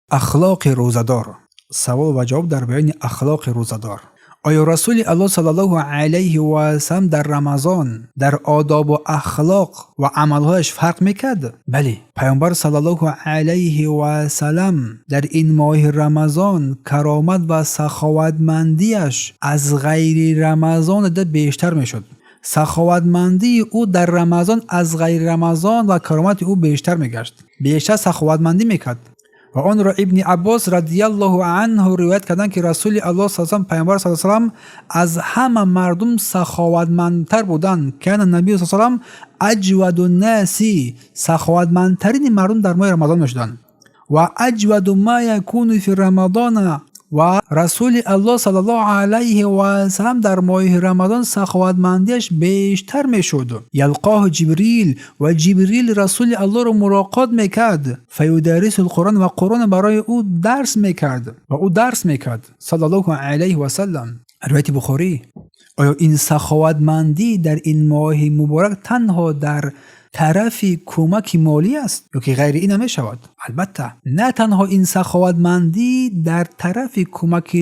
Ахлоқи рӯзадор. Савол ва ҷавоб дар баёни ахлоқи рӯзадор. Оё Расули Аллоҳ саллаллоҳу алайҳи васаллам дар Рамазон дар одобу ахлоқ ва амалҳояш фарқ мекард? Бале, Пайғамбар саллаллоҳу алайҳи васаллам дар ин моҳи Рамазон каромат ва саховатмандиаш аз ғайри Рамазон дида бештар мешуд. Саховатмандии ӯ дар Рамазон аз ғайри Рамазон ва каромати ӯ бештар мегашт. Бештар саховатмандӣ мекард. Ва онро Ибни Аббос радиаллоҳу анҳу ривоят карданд, ки Расули Аллоҳ саллаллоҳу Пайғамбар саллаллоҳу алайҳи васаллам аз ҳама мардум саховатмандтар буданд. Кана набию саллаллоҳу алайҳи васаллам аҷваду наси, саховатмандтарини мардум дар моҳи Рамазон мешуданд. Ва аҷваду ма якуну фи рамадона, ва Расули Аллоҳ саллаллоҳу алайҳи васаллам дар моҳи Рамазон саховатмандиаш бештар мешуд. Ялқоҳу Ҷибрил, ва Ҷибрил Расули Аллоҳро мулоқот мекард. Фаюдаррису лқуръон, ва Қуръон барои ӯ дарс мекард. Ва ӯ дарс мекард. Саллаллоҳу алайҳи васаллам. Ривояти Бухорӣ. Оё ин саховатмандӣ дар ин моҳи муборак танҳо дар тарафи кӯмаки молӣ аст ё ки ғайри ин намешавад? Албатта, на танҳо ин саховатмандӣ дар тарафи кӯмаки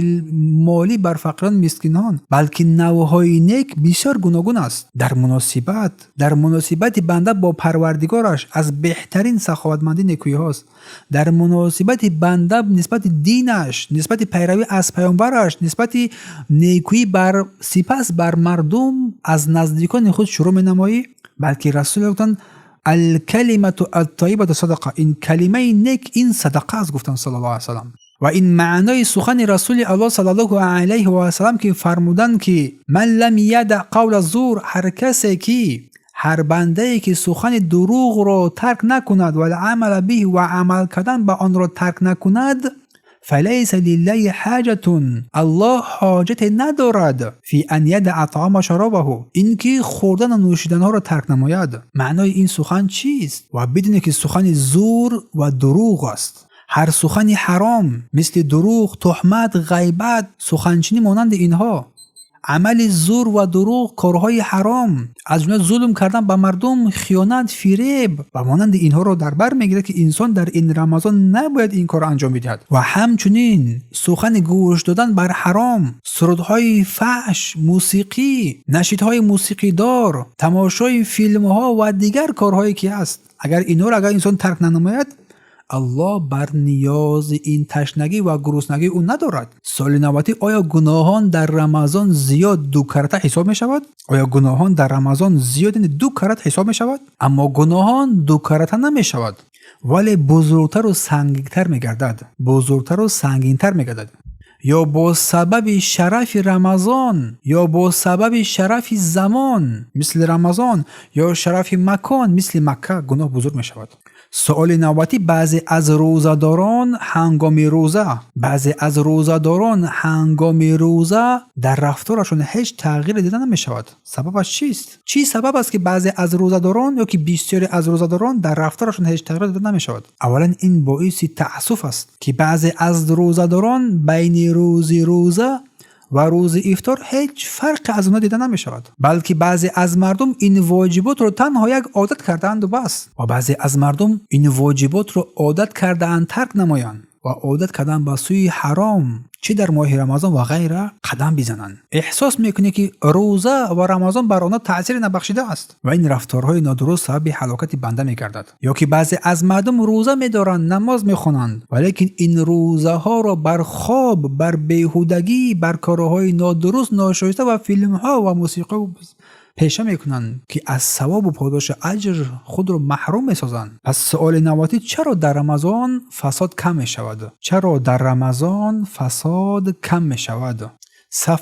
молӣ бар фақирон, мискинон, балки навъҳои нек бисёр гуногун аст. Дар муносибати банда бо Парвардигораш аз беҳтарин саховатмандӣ некӯиҳост. Дар муносибати банда нисбати динаш, нисбати пайравӣ аз паёмбараш, нисбати некӯӣ бар сипас бар мардум аз наздикони худ шурӯъ менамоӣ, балки Расул гуфтанд: алкалимату аттайибату садақа, ин калимаи нек ин садақа аст, гуфтанд саллаллоҳу алайҳи васаллам. Ва ин маънои сухани Расули Аллоҳ саллаллоҳу алайҳи васаллам, ки фармуданд, ки ман лам яда қавла зур, ҳар касе ки, ҳар бандае ки сухани дурӯғро тарк накунад, вал амала биҳ, ва амал кардан ба онро тарк накунад, фалайса лиллаҳи ҳоҷатун, Аллоҳ ҳоҷате надорад, фи ан ядаъа таъома шаробаҳу, ин ки хӯрдану нӯшиданҳоро тарк намояд. Маънои ин сухан чист? Ва бидоне, ки сухани зур ва дурӯғ аст, ҳар сухани ҳаром, мисли дурӯғ, туҳмат, ғайбат, суханчинӣ, монанди инҳо, амали зур ва дурӯғ, корҳои ҳаром, аз ҷумла зулм кардан ба мардум, хиёнат, фиреб ва монанди инҳоро дар бар мегирад, ки инсон дар ин Рамазон набояд ин корро анҷом бидиҳад. Ва ҳамчунин сухани гӯш додан бар ҳаром, сурудҳои фаҳш, мусиқӣ, нашидҳои мусиқидор, тамошои филмҳо ва дигар корҳое ки аст, агар инҳоро агар инсон тарк нанамояд, Аллоҳ бар ниёзи ин ташнагӣ ва гуруснагии ӯ надорад. Суоли навбатӣ: оё гуноҳон дар Рамазон зиёд ду карата ҳисоб мешавад? Оё гуноҳон дар Рамазон зиёд, яъне ду карат ҳисоб мешавад? Аммо гуноҳон ду карата намешавад, вале бузургтару сангинтар мегардад, бузургтару сангинтар мегардад, ё бо сабаби шарафи Рамазон, ё бо сабаби шарафи замон, мисли Рамазон, ё шарафи макон, мисли Макка, гуноҳ бузург мешавад. Суоли навбатӣ: баъзе аз рӯзадорон ҳангоми рӯза дар рафторашон ҳеҷ тағйире дида намешавад. Сабабаш чист? Чӣ сабаб аст, ки баъзе аз рӯзадорон ё ки бисёре аз рӯзадорон дар рафторашон ҳеҷ тағйире дида намешавад? Аввалан, ин боиси таассуф аст, ки баъзе аз рӯзадорон байни рӯзи рӯза ва рӯзи ифтор ҳеҷ фарқе аз онҳо дида намешавад, балки баъзе аз мардум ин воҷиботро танҳо як одат кардаанду бас. Ва баъзе аз мардум ин воҷиботро одат кардаанд тарк намоянд ва одат кардан ба сӯи ҳаром, чӣ дар моҳи Рамазон ва ғайра, қадам бизананд. Эҳсос мекунӣ, ки рӯза ва Рамазон бар онҳо таъсире набахшидааст ва ин рафторҳои нодуруст сабаби ҳалокати банда мегардад. Ё ки баъзе аз мардум рӯза медоранд, намоз мехонанд, валекин ин рӯзаҳоро бар хоб, бар беҳудагӣ, бар корҳои нодуруст, ношоиста ва филмҳо ва мусиқӣ пеша мекунанд, ки аз савобу подоши аҷр худро маҳрум месозанд. Пас суоли навбатӣ: чаро дар Рамазон фасод кам мешавад? Чаро дар Рамазон фасод кам мешавад?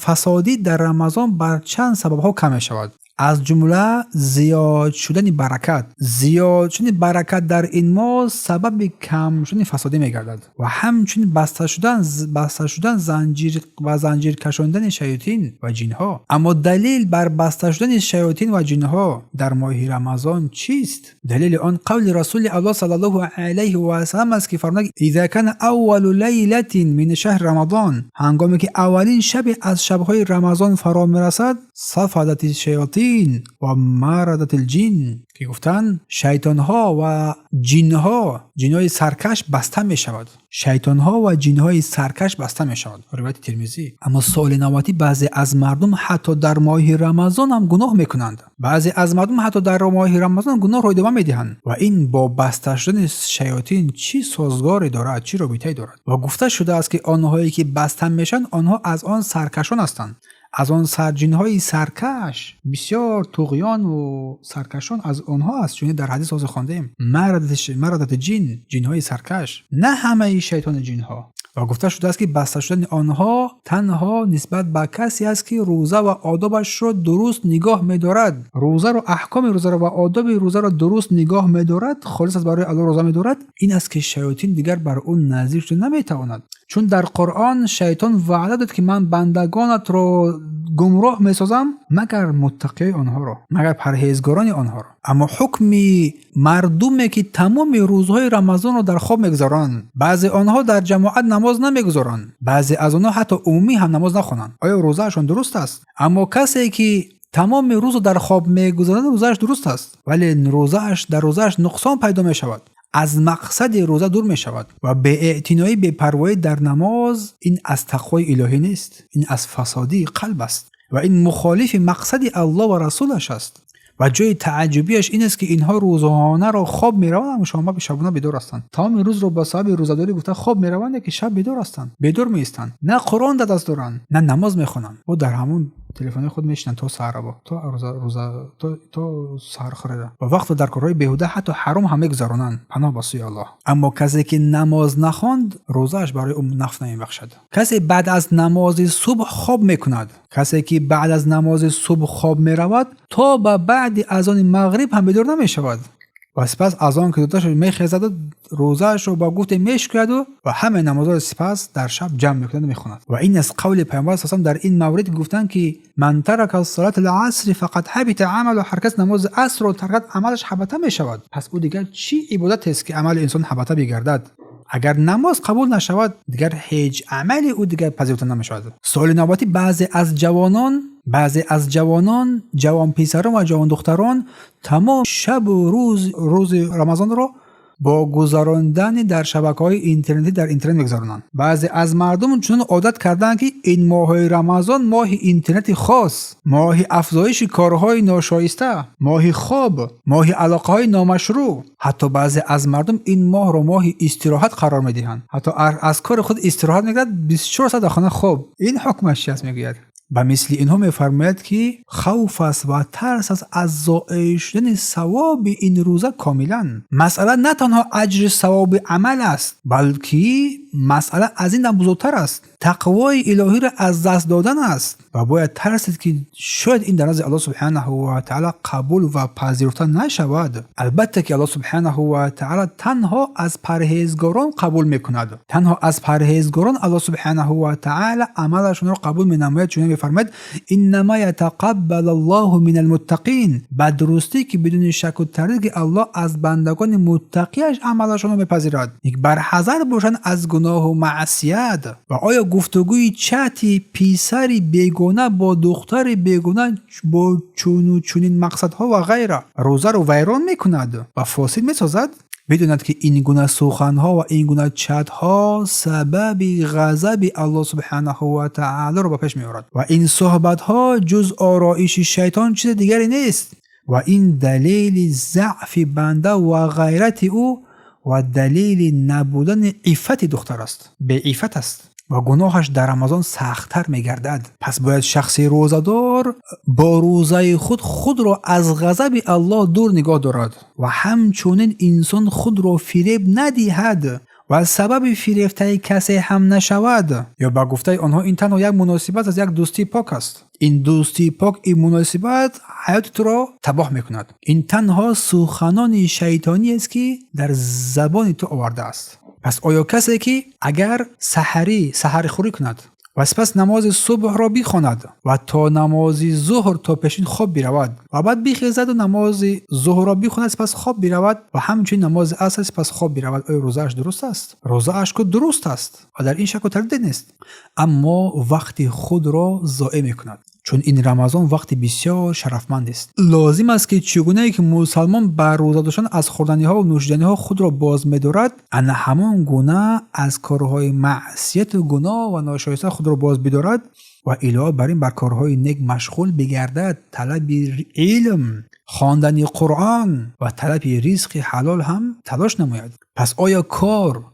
Фасодӣ дар Рамазон бар чанд сабабҳо кам мешавад, аз ҷумла зиёд шудани баракат. Зиёд шудани баракат дар ин моҳ сабаби кам шудани фасодӣ мегардад ва ҳамчунин баста шудан занҷир ва занҷир кашондани шаётин ва ҷинҳо. Аммо далил бар баста шудани шаётин ва ҷинҳо дар моҳи Рамазон чист? Далели он қавли Расули Аллоҳ саллаллоҳу алайҳи васаллам аст, ки фармуд: иза кана аввалу лайлатин мин шаҳри рамазон, ҳангоме ки аввалин шабе аз шабҳои Рамазон фаро мерасад. صفدت الشیاطین و مردت الجن ки гуфтанд шайтонҳо ва ҷинҳо, ҷинҳои саркаш баста мешавад. Шайтонҳо ва ҷинҳои саркаш баста мешавад. Ривояти Термизӣ. Аммо суоли навбатӣ: баъзе аз мардум ҳатто дар моҳи Рамазон ҳам гуноҳ мекунанд. Баъзе аз мардум ҳатто дар моҳи Рамазон гуноҳро идома медиҳанд ва ин бо баста шудани шаётин чӣ созгоре дорад, чӣ робитае дорад? Ва гуфта шудааст, ки онҳое ки баста мешаванд, онҳо аз он саркашон ҳастанд, аз он ҷинҳои саркаш, бисёр туғёну саркашон аз онҳо аст, чун дар ҳадис ҳозир хондаем: مردة الجن, ҷинҳои саркаш, на ҳамаи шайтони ҷинҳо. Ва гуфта шудааст, ки баста шудани онҳо танҳо нисбат ба касе аст, ки рӯза ва одобашро дуруст нигоҳ медорад, рӯзаро, аҳкоми рӯзаро ва одоби рӯзаро дуруст нигоҳ медорад, холис аз барои Аллоҳ рӯза медорад. Ин аст, ки шаётин дигар бар ӯ наздик шуда наметавонад, чун дар Қуръон шайтон ваъда дод, ки ман бандагонатро гумроҳ месозам, магар муттақиёи онҳоро, магар парҳезгорони онҳоро. Аммо ҳукми мардуме, ки тамоми рӯзҳои Рамазонро дар хоб мегузаронанд, баъзе онҳо дар ҷамоат намоз намегузоранд, баъзе аз онҳо ҳатто умумӣ ҳам намоз нахонанд, оё рӯзаашон дуруст аст? Аммо касе, ки тамоми рӯзро дар хоб мегузаронад, рӯзааш дуруст аст, вале рӯзааш дар рӯзааш нуқсон пайдо мешавад, аз мақсади рӯза дур мешавад. Ва беэътиноӣ, бепарвоӣ дар намоз ин аз тақвои илоҳӣ нест, ин аз фасодии қалб аст ва ин мухолифи мақсади Аллоҳ ва расулаш аст. Ва ҷои тааҷҷубиаш ин аст, ки инҳо рӯзонаро хоб мераванд, аммо шома шабона бедор ҳастанд. Тамоми рӯзро ба сабаби рӯзадорӣ гуфта хоб мераванд, ки шаб бедор ҳастанд, бедор меистанд, на Қуръон дар даст доранд, на намоз мехонанд, бо дар ҳамон телефони худ мешинанд то саҳарабо, то рӯза, то саҳархӯрера ва вақтро дар корҳои беҳуда, ҳатто ҳаром ҳам мегузаронанд, паноҳ ба сӯи Аллоҳ. Аммо касе, ки намоз нахонд, рӯзааш барои ӯ наф намебахшад. Касе баъд аз намози субҳ хоб мекунад, касе, ки баъд аз намози субҳ хоб меравад, то ба баъди азони мағриб ҳам бедор намешавад ва сипас азон ки дода шуд, мехезаду рӯзаашро ба гуфте мешкӯяду ва ҳамаи намозҳоро сипас дар шаб ҷамъ мекунаду мехонад. Ва ин аз қавли Пайғамбар с дар ин маврид гуфтанд, ки من ترك صلاة العصر فقد حبط عمله. Ҳар кас намози асрро тарк кард, амалаш ҳабата мешавад. Пас ӯ дигар чӣ ибодатест, ки амали инсон ҳабата бигардад? Агар намоз қабул нашавад, дигар ҳеҷ амали ӯ дигар пазируфта намешавад. Суоли навбатӣ: баъзе аз ҷавонон, ҷавонписарон ва ҷавондухтарон тамом шабу рӯз, рӯзи Рамазонро бо гузарондани дар шабакаҳои интернетӣ, дар интернет мегузаронанд. Баъзе аз мардум чунон одат карданд, ки ин моҳҳои Рамазон моҳи интернети хос, моҳи афзоиши корҳои ношоиста, моҳи хоб, моҳи алоқаҳои номашрӯъ. Ҳатто баъзе аз мардум ин моҳро моҳи истироҳат қарор медиҳанд, ҳатто аз кори худ истироҳат мекунад, 24 соат дар хона хоб. Ин ҳукмаш чи аст, мегӯяд. Ба мисли инҳо мефармояд, ки хавф аст ва тарс аст аз зоил шудани савоби ин рӯза комилан. Масъала на танҳо аҷри савоби амал аст, балки масъала аз ин ҳам бузургтар аст, тақвои илоҳиро аз даст додан аст. Ва бояд тарсид, ки шояд ин дар назди Аллоҳ субҳанаҳу ва таъала қабул ва пазируфта нашавад. Албатта, ки Аллоҳ субҳанаҳу ва таъала танҳо аз парҳезгорон қабул мекунад, танҳо аз парҳезгорон Аллоҳ субҳанаҳу ва таъала амалашонро қабул менамояд, чунин мефармояд: إنما يتقبل الله من المتقين. Ба дурустӣ, ки бидуни шаку тардид, ки Аллоҳ аз бандагони муттақиаш амалашонро мепазирад, барҳазар бошанд аз гуноҳу маъсият. Ва оё гуфтугӯи чати писари бегона бо духтари бегона бо чуну чунин мақсадҳо ва ғайра рӯзаро вайрон мекунад ва фосид месозад? Бидонад, ки ин гуна суханҳо ва ин гуна чатҳо сабаби ғазаби Аллоҳ субҳанаҳу ва таолоро ба пеш меорад ва ин суҳбатҳо ҷуз ороиши шайтон чизи дигаре нест ва ин далели заъфи банда ва ғайрати ӯ ва далели набудани иффати духтар аст, беиффат аст ва гуноҳаш дар Рамазон сахттар мегардад. Пас бояд шахси рӯзадор бо рӯзаи худ худро аз ғазаби Аллоҳ дур нигоҳ дорад ва ҳамчунин инсон худро фиреб надиҳад ва сабаби фирефтаи касе ҳам нашавад. Ё ба гуфтаи онҳо ин танҳо як муносибат аст, як дӯстии пок аст. Ин дӯстии пок, ин муносибат ҳаёти туро табоҳ мекунад. Ин танҳо суханони шайтониест, ки дар забони ту овардааст. Пас оё касе, ки агар саҳарӣ саҳархӯрӣ кунад ва сипас намози субҳро бихонад ва то намози зуҳр, то пешин хоб биравад ва баъд бихезаду намози зуҳрро бихонад, сипас хоб биравад ва ҳамчунин намози аср, сипас хоб биравад, оё рӯзааш дуруст аст? Рӯзааш ку дуруст аст ва дар ин шаку тардид нест, аммо вақти худро зоеъ мекунад. Чун ин Рамазон вақти бисёр шарафманд аст. Лозим аст, ки чӣ гунае ки мусалмон ба рӯза доштан аз хӯрданиҳо ва нӯшиданиҳо худро боз медорад, ана ҳамон гуна аз корҳои маъсияту гуноҳ ва ношоиста худро боз бидорад ва илова бар ин бар корҳои нек машғул бигардад, талаби илм, хондани Қуръон ва талаби ризқи ҳалол ҳам талош намояд. Пас оё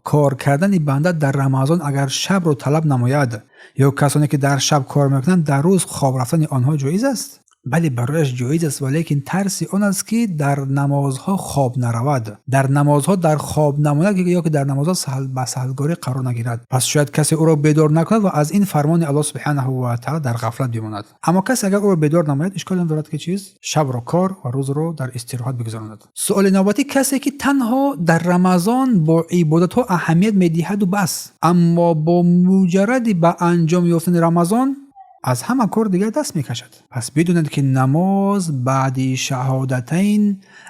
кор кардани банда дар Рамазон агар шабро талаб намояд ё касоне ки дар шаб кор мекунанд, дар рӯз хоб рафтани онҳо ҷоиз аст? Бале, барояш ҷоиз аст, валекин тарси он аст, ки дар намозҳо хоб наравад, дар намозҳо дар хоб намонад ё ки дар намозҳо ба саҳлгорӣ қарор нагирад. Пас шояд касе ӯро бедор накунад ва аз ин фармони Аллоҳ субҳанаҳу ва таъала дар ғафлат бимонад. Аммо касе агар ӯро бедор намояд, ишкол надорад, ки чиз шабро кор ва рӯзро дар истироҳат бигузаронад. Суоли навбатӣ: касе ки танҳо дар Рамазон бо ибодатҳо аҳамият медиҳаду бас, аммо бо муҷарради ба анҷом ёфтани Рамазон аз ҳама кор дигар даст мекашад. Пас бидонед, ки намоз баъди шаҳодатайн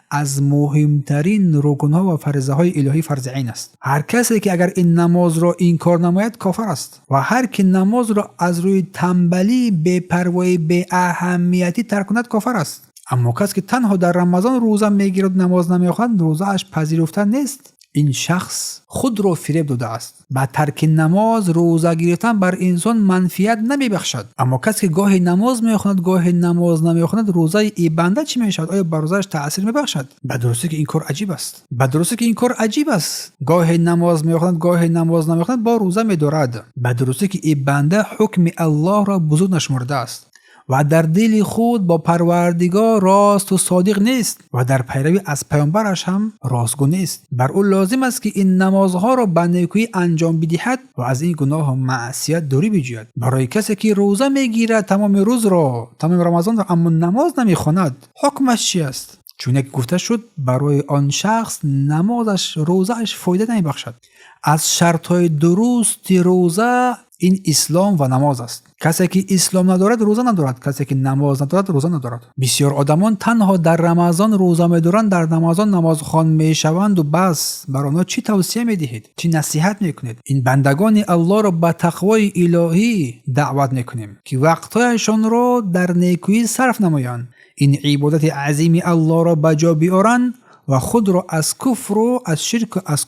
аз муҳимтарин рукнҳо ва фаризаҳои илоҳӣ, фарзи айн аст. Ҳар касе ки агар ин намозро инкор намояд, кофар аст ва ҳар ки намозро аз рӯи тамбалӣ, бепарвоӣ, беаҳамиятӣ тарк кунад, кофар аст. Аммо кас ки танҳо дар Рамазон рӯза мегирад, намоз намехонад, рӯзааш пазируфта нест. Ин шахс худро фиреб додааст. Ба тарки намоз рӯза гирифтан бар инсон манфиат намебахшад. Аммо касе ки гоҳе намоз мехонад, гоҳе намоз намехонад, рӯзаи и банда чӣ мешавад? Оё бар рӯзааш таъсир мебахшад? Ба дурустӣ ки ин кор аҷиб аст. Ба дурустӣ ки ин кор аҷиб аст. Гоҳе намоз мехонад, гоҳе намоз намехонад, бо рӯза медорад. Ба дурустӣ ки и банда ҳукми Аллоҳро бузург нашумурдааст ва дар дили худ бо Парвардигор росту содиқ нест ва дар пайравӣ аз паёмбараш ҳам ростгӯ нест. Бар ӯ лозим аст, ки ин намозҳоро ба некӯӣ анҷом бидиҳад ва аз ин гуноҳу маъсият дурӣ биҷӯяд. Барои касе ки рӯза мегирад тамоми рӯзро, тамоми Рамазонро, аммо намоз намехонад, ҳукмаш чи аст? Чун як гуфта шуд, барои он шахс намозаш, рӯзааш фоида намебахшад. Аз шартҳои дурусти рӯза ин ислом ва намоз аст. Касе ки ислом надорад, рӯза надорад, касе ки намоз надорад, рӯза надорад. Бисёр одамон танҳо дар Рамазон рӯза медоранд, дар Рамазон намозхон мешаванду бас. Бар онҳо чӣ тавсия медиҳед, чӣ насиҳат мекунед? Ин бандагони Аллоҳро ба тақвои илоҳӣ даъват мекунем, ки вақтҳояшонро дар некӯӣ сарф намоянд, ин ибодати азими Аллоҳро ба ҷо биёранд ва худро аз куфру аз ширку аз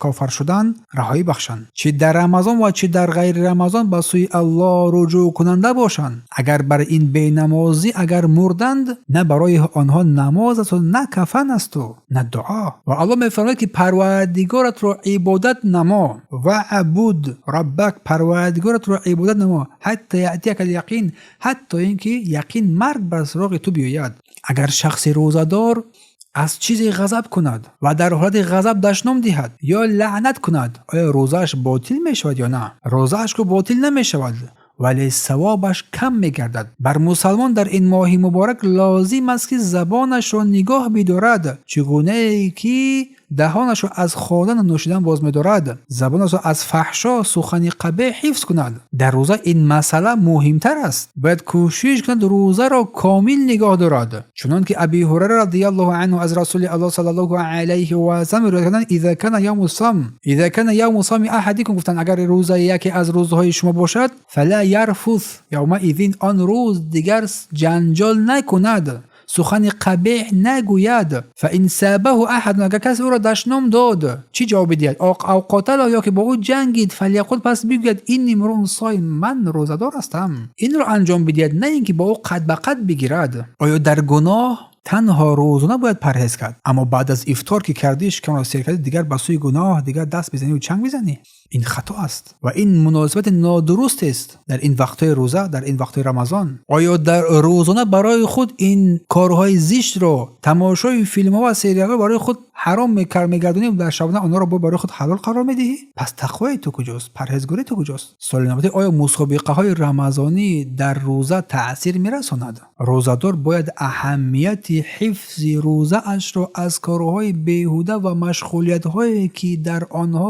кофар шудан раҳоӣ бахшанд. Чӣ дар Рамазон ва чӣ дар ғайри Рамазон ба сӯи Аллоҳ руҷӯъкунанда бошанд. Агар бар ин бенамозӣ агар мурданд, на барои онҳо намоз асту, на кафан асту, на дуо. Ва Аллоҳ мефармояд, ки Парвардигоратро ибодат намо, واعبد ربك, Парвардигоратро ибодат намо, حتى يأتيك اليقين, ҳатто ин ки яқин, марг бар суроғи ту биёяд. Агар шахси рӯзадор аз чизе ғазаб кунад ва дар ҳолати ғазаб дашном диҳад ё лаънат кунад, оё рӯзааш ботил мешавад ё на? Рӯзааш ку ботил намешавад, вале савобаш кам мегардад. Бар мусалмон дар ин моҳи муборак лозим аст, ки забонашро нигоҳ бидорад. Чӣ гунае ки даҳонашро аз хӯрдану нӯшидан боз медорад, забонашро аз фаҳшо, сухани қабеҳ ҳифз кунад. Дар рӯза ин масъала муҳимтар аст. Бояд кӯшиш кунад, рӯзаро комил нигоҳ дорад. Чунон ки Аби Ҳурайра رضي الله عنه аз Расули Аллоҳ صلى الله عليه وسلم ривоят карданд: إذا كان يوم صوم، إذا كان يوم صوم أحدكم, гуфтанд, агар рӯзаи яке аз рӯзҳои шумо бошад, فلا يرفث يومئذ, он рӯз дигар ҷанҷол накунад, сухани қабеҳ нагӯяд. فإن سابه أحد, агар касе ӯро дашном дод, чӣ ҷавоб бидиҳад? أو قاتله, ё ки бо ӯ ҷангид, فليقل, пас бигӯяд: إني امرؤ صائم, ман рӯзадор ҳастам. Инро анҷом бидиҳад, на ин ки бо ӯ қад ба қад бигирад. Оё дар гуноҳ танҳо рӯзона бояд парҳез кард? Аммо баъд аз ифтор ки кардӣ, шикамро сер кардӣ, дигар ба сӯи гуноҳ дигар даст бизаниву чанг бизанӣ, ин хато аст ва ин муносибати нодуруст аст дар ин вақтҳои рӯза, дар ин вақтҳои Рамазон. Оё дар рӯзона барои худ ин корҳои зиштро, тамошои филмҳо ва сериалҳо барои худ ҳаром мегардонӣ, дар шабона онҳоро бо барои худ ҳалол қарор медиҳӣ? Пас тақвои ту куҷост? Парҳезгории ту куҷост? Суоли навбатӣ: оё мусобиқаҳои рамазонӣ дар рӯза таъсир мерасонад? Рӯзадор бояд аҳамияти ҳифзи рӯзаашро аз корҳои беҳуда ва машғулиятҳое, ки дар онҳо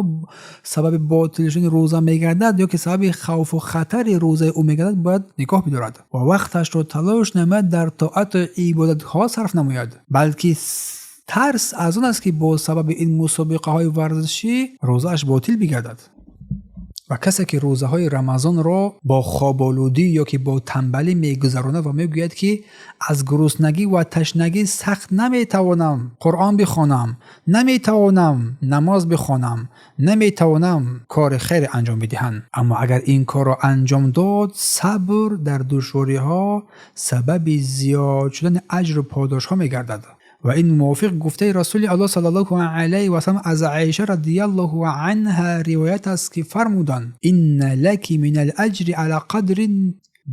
сабаби ботил шудани рӯза мегардад ё ки сабаби хавфу хатари рӯзаи ӯ мегардад, бояд нигоҳ бидорад ва вақташро талош намояд, дар тоату ибодатҳо сарф намояд, балки тарс аз он аст, ки бо сабаби ин мусобиқаҳои варзишӣ рӯзааш ботил бигардад. Ва касе ки рӯзаҳои Рамазонро бо хоболудӣ ё ки бо танбалӣ мегузаронад ва мегӯяд, ки аз гуруснагӣ ва ташнагӣ сахт наметавонам Қуръон бихонам, наметавонам намоз бихонам, наметавонам кори хайр анҷом бидиҳам, аммо агар ин корро анҷом дод, сабр дар душвориҳо сабаби зиёд шудани аҷру подошҳо мегардад. Ва ин мувофиқ гуфтаи Расули Аллоҳ саллаллоҳу алайҳи васаллам аз Аиша радиаллоҳу анҳа ривоят аст, ки фармуданд: «Инна лаки минал аҷри ала қадри»,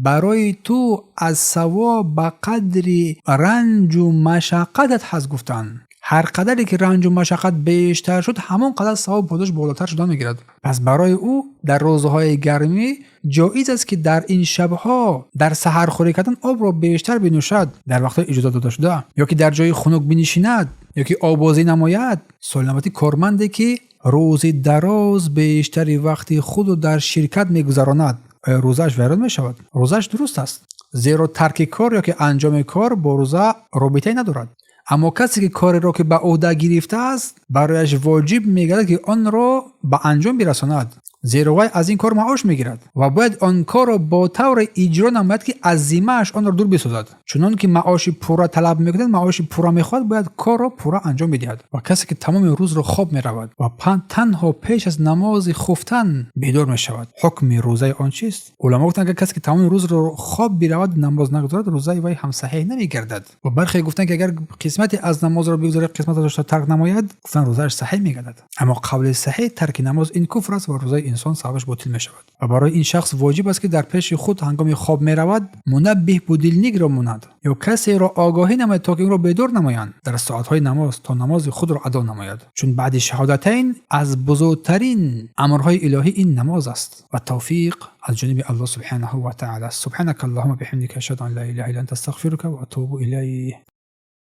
барои ту аз савоб ба қадри ранҷу машаққатат ҳаст, гуфтанд. Ҳар қадаре ки ранҷу машаққат бештар шуд, ҳамон қадар савоб, подош болотар шуда мегирад. Пас барои ӯ дар рӯзҳои гармӣ ҷоиз аст, ки дар ин шабҳо дар саҳархӯрӣ кардан обро бештар бинӯшад дар вақтҳои иҷозат додашуда, ё ки дар ҷои хунук бинишинад, ё ки оббозӣ намояд. Соли корманде, ки рӯзи дароз бештари вақти худро дар ширкат мегузаронад, оё рӯзааш вайрон мешавад? Рӯзааш дуруст аст, зеро тарки кор ё ки анҷоми кор бо рӯза робитае надорад. Аммо касе ки кореро ки ба ӯҳда гирифтааст, барояш воҷиб мегардад, ки онро ба анҷом бирасонад, зеро вай аз ин кор маош мегирад ва бояд он корро бо тавре иҷро намояд, ки аз зиммааш онро дур бисозад. Чунон ки маоши пурра талаб мекунад, маоши пурра мехоҳад, бояд корро пурра анҷом бидиҳад. Ва касе ки тамоми рӯзро хоб меравад ва танҳо пеш аз намози хуфтан бедор мешавад, ҳукми рӯзаи он чист? Уламо гуфтанд, агар касе ки тамоми рӯзро хоб биравад, намоз нагузорад, рӯзаи вай ҳам саҳеҳ намегардад. Ва бархе гуфтанд, ки агар қисмате аз намозро бигузорад, қисматашро тарк намояд, гуфтанд, рӯзааш саҳеҳ мегардад. Аммо қавли саҳеҳ, тарки намоз ин куфр аст ва рӯзаи инсон савобаш ботил мешавад. Ва барои ин шахс воҷиб аст, ки дар пеши худ ҳангоми хоб меравад, мунаббиҳ, будильникро монад ё касеро огоҳӣ намояд, то ки ӯро бедор намоянд дар соатҳои намоз, то намози худро адо намояд, чун баъди шаҳодатайн аз бузургтарин амрҳои илоҳӣ ин намоз аст. Ва тавфиқ аз ҷониби Аллоҳ субҳанаҳу ва таъала. Субҳанака Аллоҳумма биҳамдика, ашҳаду ан ла илаҳа илла анта, астағфирука ва атубу илайҳ.